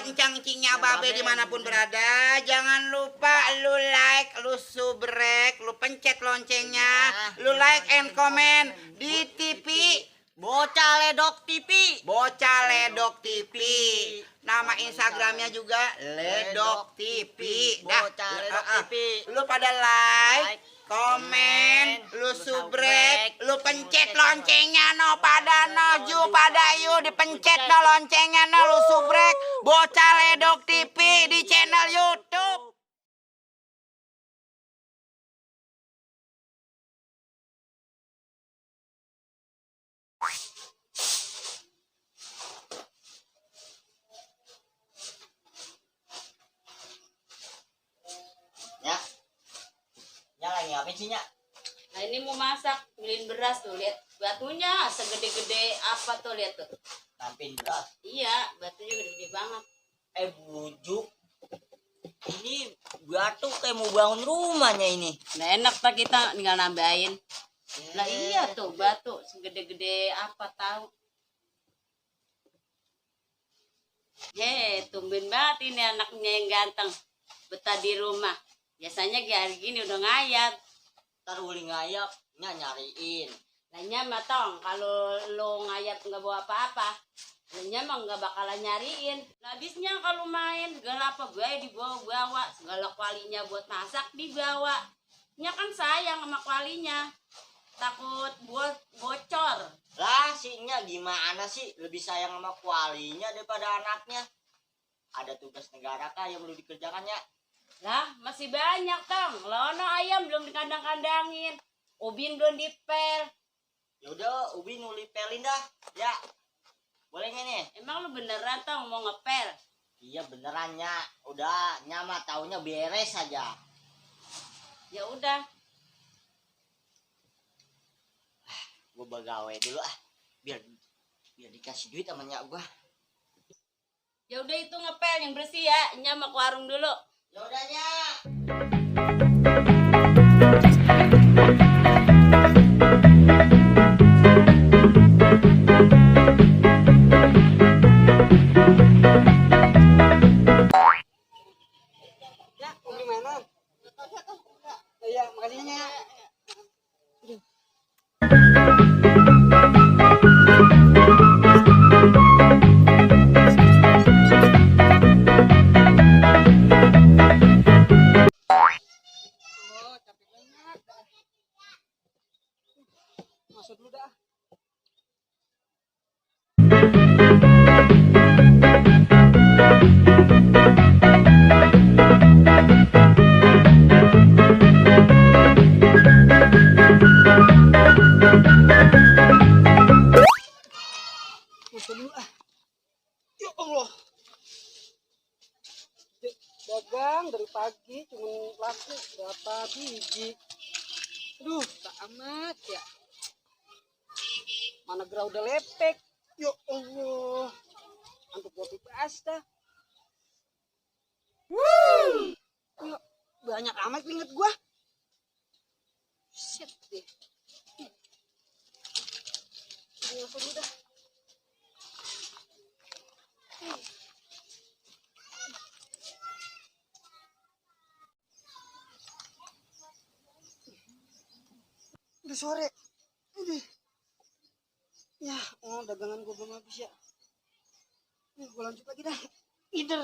buat encang-encingnya babe dimanapun berada, jangan lupa lu like, lu subrek, lu pencet loncengnya, lu like and comment di TV Bocah Ledok TV. Bocah Ledok TV. Nama Instagramnya juga Ledok TV. Bocah Ledok TV. Lu pada like, komen, lu subrek, lu pencet loncengnya no pada no ju pada yu dipencet no loncengnya no lu subrek Bocah Ledok TV di channel YouTube. Ya. Ya lagi ngapain sih, Nya? Nah ini mau masak, beliin beras tuh, lihat batunya segede-gede apa tuh, lihat tuh. Tampin beras. Iya, batunya gede-gede banget. Bujuk. Ini batu kayak mau bangun rumahnya ini. Nah enak tak kita tinggal nambahin. Lah iya tuh batu segede-gede apa tahu. Tumben banget ini anaknya yang ganteng. Betah di rumah. Biasanya kayak hari gini udah ngayap. Ntar uli ngayap, Nya nyariin. Lanya mah tong, kalau lo ngayap nggak bawa apa-apa, lanya mah nggak bakalan nyariin. Nah, habisnya kalau main segala apa gue dibawa-bawa, segala kualinya buat masak dibawa. Nya kan sayang sama kualinya, takut buat bocor. Lah si Nya gimana sih? Lebih sayang sama kualinya daripada anaknya. Ada tugas negara kah yang perlu dikerjakan, ya? Lah masih banyak tong, lono ayam belum dikandang-kandangin, ubin belum dipel. Ya udah, Ubi nulipelin dah, ya. Boleh nggak nih? Emang lu beneran tong mau ngepel? Iya beneran, Nya. Udah, Nya mah taunya beres aja. Ya udah. Gue begawe dulu biar dikasih duit sama Nya gua. Ya udah itu ngepel yang bersih ya, Nya mau ke warung dulu. Ya udah, Nya. Ya, gimana? Iya, makasih Nya. Oh, capek banget. Masuk dulu dah. Masuk dulu Ya Allah. Dagang dari pagi cuma laku berapa biji. Aduh, tak amat ya. Mana gerah udah lepek. Ya Allah. Untuk gua bebas dah. Ya, banyak amat inget gua. Shit deh. Ini masuk dulu dah. Udah sore. Ini. Ya, dagangan gue belum habis ya. Nih, gue lanjut lagi dah. Gider.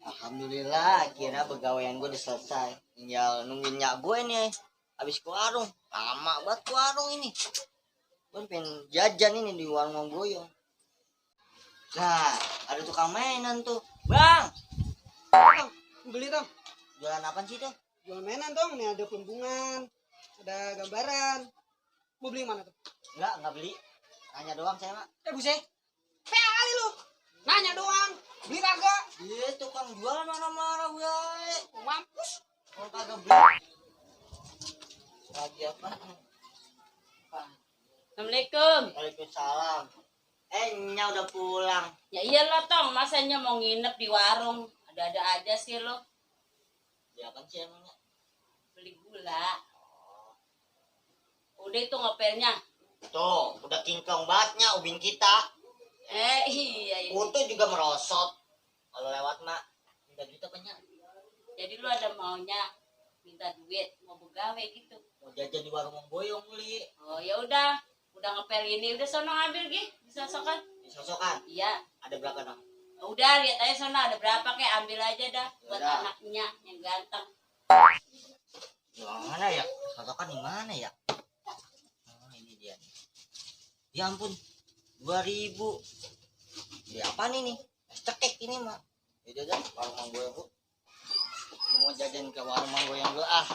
Alhamdulillah, akhirnya pegawaian gue udah selesai. Tinggal nungguin Nya gue nih. Habis ke warung. Lama banget ke warung ini. Gue pengen jajan ini di warung Mang Boyong. Nah, ada tukang mainan tuh. Bang! Bang, beli dong. Jualan apa sih tuh? Jual mainan dong. Nih ada pembungan. Ada gambaran. Mau beli mana tuh? Enggak beli. Nanya doang saya, Mak. Buset. Kali lu. Nanya doang. Beli kagak? Iya, tukang jualan marah-marah gue. Mampus. Kalau kagak beli. Lagi apa? Assalamualaikum. Waalaikumsalam. Nya udah pulang. Ya iyalah tong, masanya mau nginep di warung. Ada-ada aja sih lo. Dia apa sih emangnya? Beli gula. Udah itu ngepelnya. Tuh, udah kingkong bangetnya ubin kita. Iya ini. Kutu juga merosot. Kalau lewat mak, minta duit apanya? Jadi lu ada maunya minta duit mau begawe gitu. Mau jajan di warung Mang Boyong beli. Oh ya udah ngepel ini udah sono ambil Gi, disosokan. Disosokan. Iya. Ada berapa dong? Udah lihat aja sono ada berapa kayak ambil aja dah buat Yaudah. anaknya yang ganteng. Di mana ya? Sosokan di mana ya? Oh, ini dia nih. Ya ampun, 2.000. Ya apa nih? Es cekek ini mak. Ya jajan warung Mang Boyong bu. Mau jajan ke warung Mang Boyong dulu ah.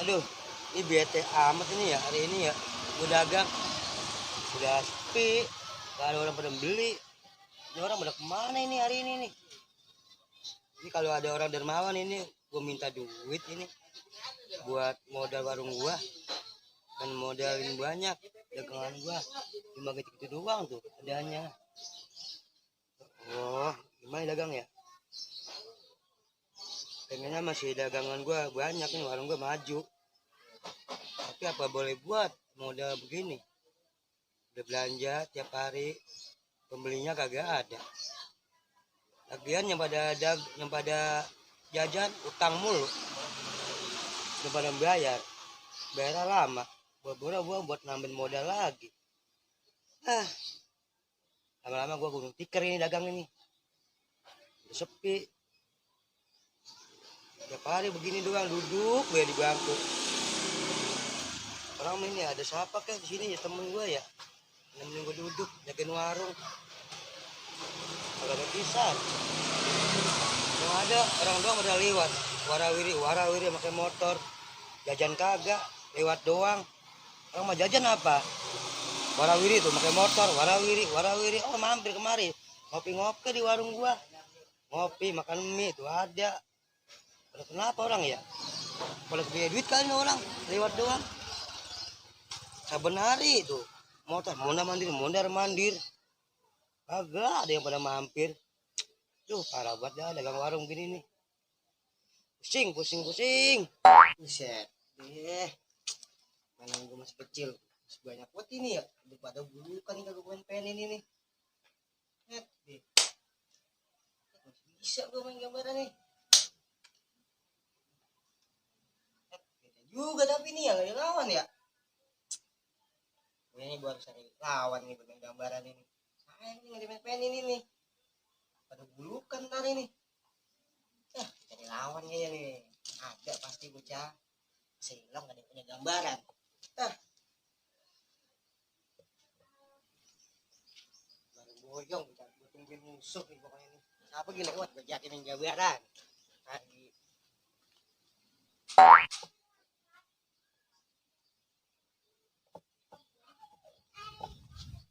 Aduh, ini bete amat ini ya hari ini ya. Gue dagang udah sepi, gak ada orang pada beli. Ini orang pada kemana ini hari ini nih? Ini kalau ada orang dermawan ini, gue minta duit ini buat modal warung gua dan modalin banyak dagangan gua. Cuma gitu doang tuh adanya. Oh, gimana dagang ya? Pengennya masih dagangan gua banyak nih, warung gua maju. Tapi apa boleh buat modal begini? Udah belanja tiap hari, pembelinya kagak ada. Lagian yang pada jajan utang mulu. Udah pada bayar lama. Buat buat nambahin modal lagi. Lama-lama gua gulung tikar ini dagang ini. Udah sepi. Tiap hari begini doang duduk gue di bangku. Orang ini ada siapa kayak di sini ya temen gue ya. Nemenin gue duduk jagain warung. Kalau ada pisan. Yang ada orang doang udah lewat. Warawiri pakai motor. Jajan kagak, lewat doang. Orang mau jajan apa? Warawiri tuh pakai motor, warawiri. Oh mampir kemari. Ngopi-ngopi di warung gua. Ngopi makan mie tuh ada. Kenapa orang ya? Kalau punya duit kali ini orang lewat doang. Saben hari itu motor mondar-mandir. Kagak ada yang pada mampir. Duh parah banget dah dagang warung gini nih. Pusing. Buset. Mainan gue masih kecil. Masih banyak buat ini ya. Udah pada bulukan nih kagak pen ini nih. Net deh. Masih bisa gue main gambaran nih. Beda juga tapi nih ya gak ada lawan ya. Gue ini gue harus cari lawan nih bermain gambaran ini. Sayang nih gak dimain pen ini nih. Pada bulukan ntar ini. Cari lawan kayaknya nih. Ada pasti bocah. Silang gak ada yang punya gambaran. Baru boyong gue tungguin musuh nih pokoknya nih. Apa gini lewat gue yakinin gambaran. Tadi.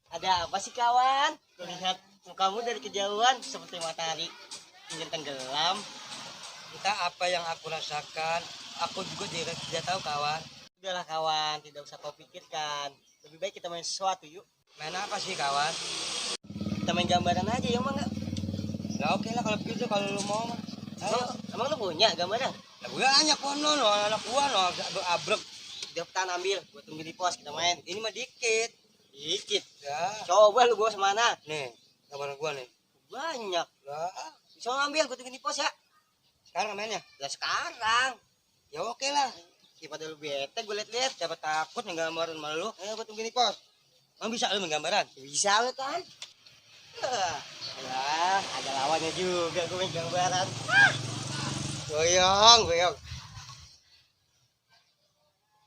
Ada apa sih kawan? Kulihat mukamu dari kejauhan seperti matahari ingin tenggelam. Entah apa yang aku rasakan, aku juga tidak tahu kawan. Udahlah kawan, tidak usah kau pikirkan. Lebih baik kita main sesuatu yuk. Main apa sih kawan? Kita main gambaran aja ya emang enggak? Nah oke lah kalau begitu kalau lu mau mah. Ayo. Emang lu punya gambaran? Nah, banyak kono no anak gua no abrek. Daftar ambil, gua tunggu di pos kita main. Ini mah dikit. Dikit. Ya. Coba lu bawa semana? Nih, gambar gua nih. Banyak. Lah, Bisa ngambil, gua tunggu di pos ya. sekarang mainnya. Lah sekarang. Ya oke lah. Daripada lu bete, gua liat-liat. Siapa takut nih gambaran sama lu? Ayo gua tunggu di pos. Emang bisa lu main gambaran? Bisa lu kan? Wah, ada lawannya juga gua main gambaran. Goyong.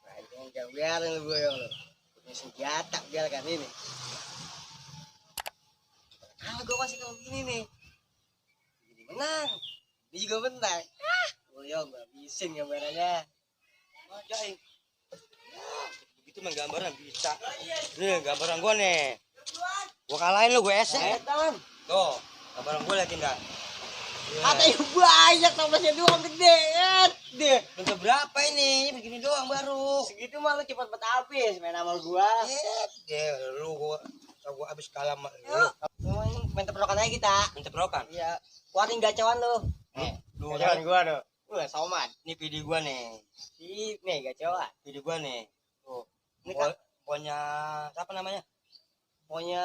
Main gambaran lu boyong lu. Punya senjata biar kan ini. Kalau gue masih kayak gini nih, jadi menang. Dia juga menang. Boyong, gue habisin gambarannya. Aja, Ing. Begitu main gambaran bisa. Nih, gambaran gue nih. Gue kalahin lu, gue esek. Tuh, gambaran gue liatin dah. Ada yang banyak tambahnya doang gede. Deh. Bentuk berapa ini? Begini doang baru. Segitu mah lu cepet banget habis main sama gua. Deh, lu gua habis kalah sama lu. Main teprokan aja kita. Minta berokan. Iya. Keluarin gacawan lu. Nih, lu Gacawan gua tuh. Wah, soman. ini PD gua nih. Sip nih gacawan. PD gua nih. Tuh. Ini Ini pokoknya siapa namanya? pokoknya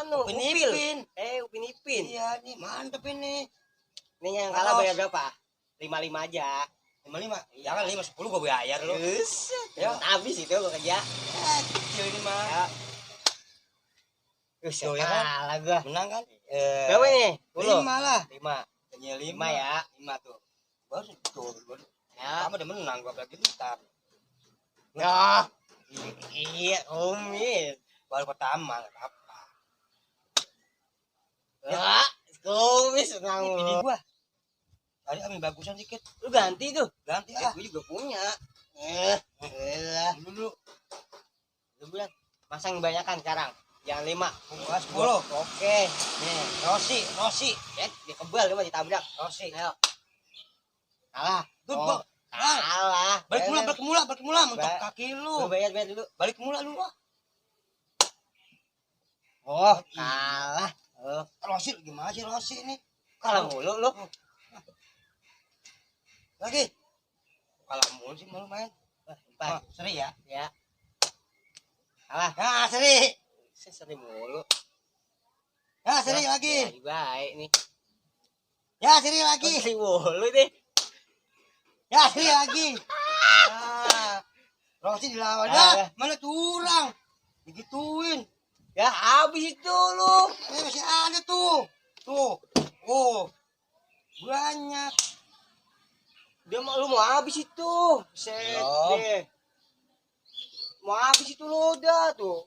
anu, Upin Upil. Ipin. Upin Ipin. Iya, nih mantep ini. Ini yang kalah bayar berapa? 55 aja. 55. Jangan 5 10 gua bayar lu. Buset. Ya. Habis itu gua kerja. Kecil ini mah. Ya. Buset, Tuh, ya kan? kalah gua. Menang kan? Berapa ini? 5 lah. 5. Hanya 5 5 ya. 5 tuh. Baru tuh. Ya. Kamu udah menang gua lagi ntar. Ya. Iya, Umis. Baru pertama enggak apa-apa. Ya, Umis menang. Ini PD lu. gua. Tadi ambil bagusan dikit. Lu ganti tuh. Ganti Ah, ah. gue juga punya. Dulu. Lu bilang masang kebanyakan sekarang. Jangan 5. Buka 10. Oke. Nih, Rosi. Ya, dia kebal dia mah ditabrak. Rosi. Ayo. Kalah. Tuh, Oh, gua. kalah. Balik mula, mentok Ba- kaki Lu lu. bayar dulu. Balik mula lu. Oh, kalah. Oh, Rosi gimana sih Rosi ini? kalah mulu lu. Lagi. Kalah mulu sih malu main. Empat. Seri ya. Ya. Kalah. Nah, seri. Sering mulu. Ya, seri Ya, lagi. baik nih. Ya, seri lagi. Sering mulu deh. Ya, seri lagi. Nah, Rosi dilawan. Ah. Mana curang. Digituin. Ya, habis itu lu. Masih ada tuh. Tuh. Oh. Banyak. Dia mau lu mau habis itu. Set Belum. deh. Mau habis itu lu udah tuh.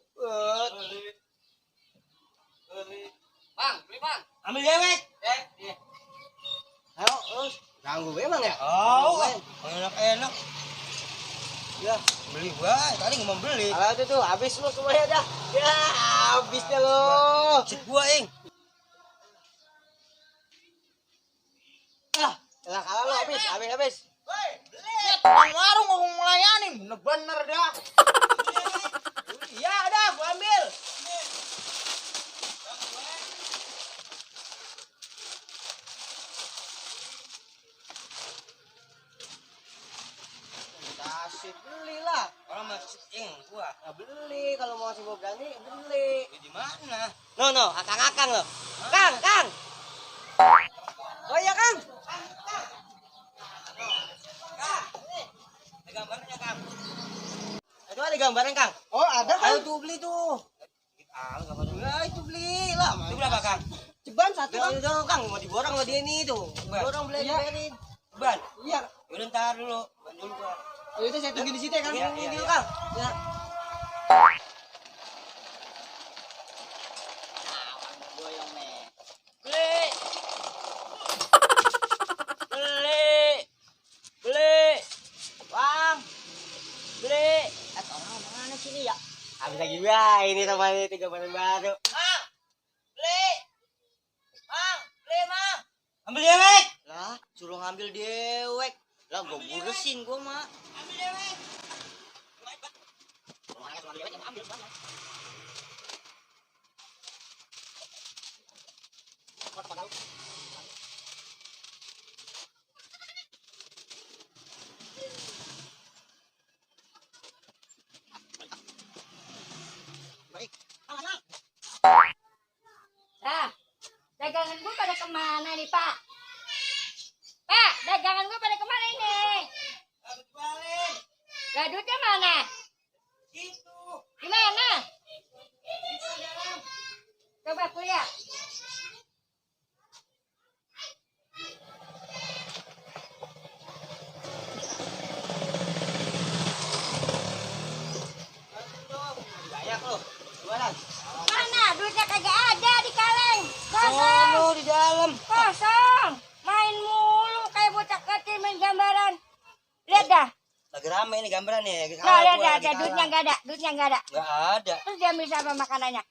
Bang, beli bang. Ambil dewek. Ayo, terus ganggu gue emang ya? Oh, Ganggu enak. ya. Beli gua, tadi nggak mau beli. Kalau itu tuh habis lu semuanya dah. Ya, habis deh lu. Cek gua, Ing. Ah, lah kalau lu habis. Bang warung mau ngelayanin, bener dah. Iya dah, gua ambil. Kasih belilah. Orang masih Ing gua. Nah, beli kalau mau masih mau berani beli. Di mana? No, akang lo. Kang. Oh iya, Kang. Ada gambarnya, Kang. Itu ada gambaran, Kang. Oh, ada kan? Ayo tuh beli tuh. Gambarnya. Ya, itu beli lah. Itu berapa, Kang? Ceban satu Ya, kan? udah, Kang, mau diborong sama dia nih tuh. Bang. Borong beli Iya. bayarin. Ban. Iya. Udah ntar dulu. Ban dulu gua. Oh, itu saya tunggu di situ ya, Kang. Iya, Ini iya, dulu, iya. Kang. Ya. Beli. Bang. Beli. Orang mana sini ya? Habis lagi ya, ini sama ini 3 barang baru. Ambil dewek. Lah, suruh ngambil dewek. Lah, gua buresin gua mah. Nah, dagangan gue pada kemana nih, Pak? Pak, dagangan gue pada kemana ini? Gadutnya mana? Di mana? Coba aku lihat. Banyak loh. Jualan. Mana? Duitnya kagak ada di kaleng. lagi rame nih gambaran nih. Lagi Nah, kalah, ada, gua lagi ada, duitnya kalah. nggak ada, duitnya nggak ada. Nggak ada. Terus diambil sama makanannya.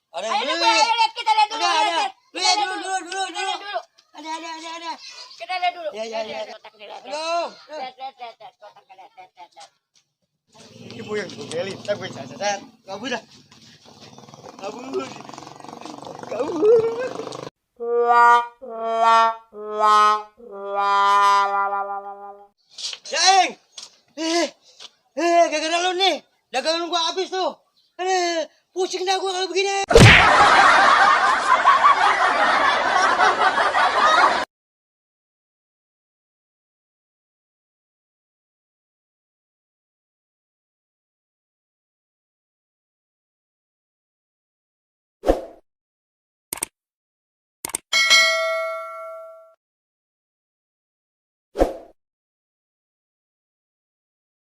Ada Ayo yang dulu, beli. ayo lihat, kita lihat dulu. Ada, lihat, ada. lihat. Kita Lihat lihat dulu. Kita lihat dulu. Ada. Kita lihat dulu. Ya, ya, ya. Lihat, kotak nih, lihat, lihat. Aduh. Lihat, lihat. Kotaknya, lihat. Ibu yang gue beli, tapi gue cacat. Kabur dah. Kabur. Jaeng. Gara-gara lu nih. Dagangan gua habis tuh. Pusing dah gua kalau begini.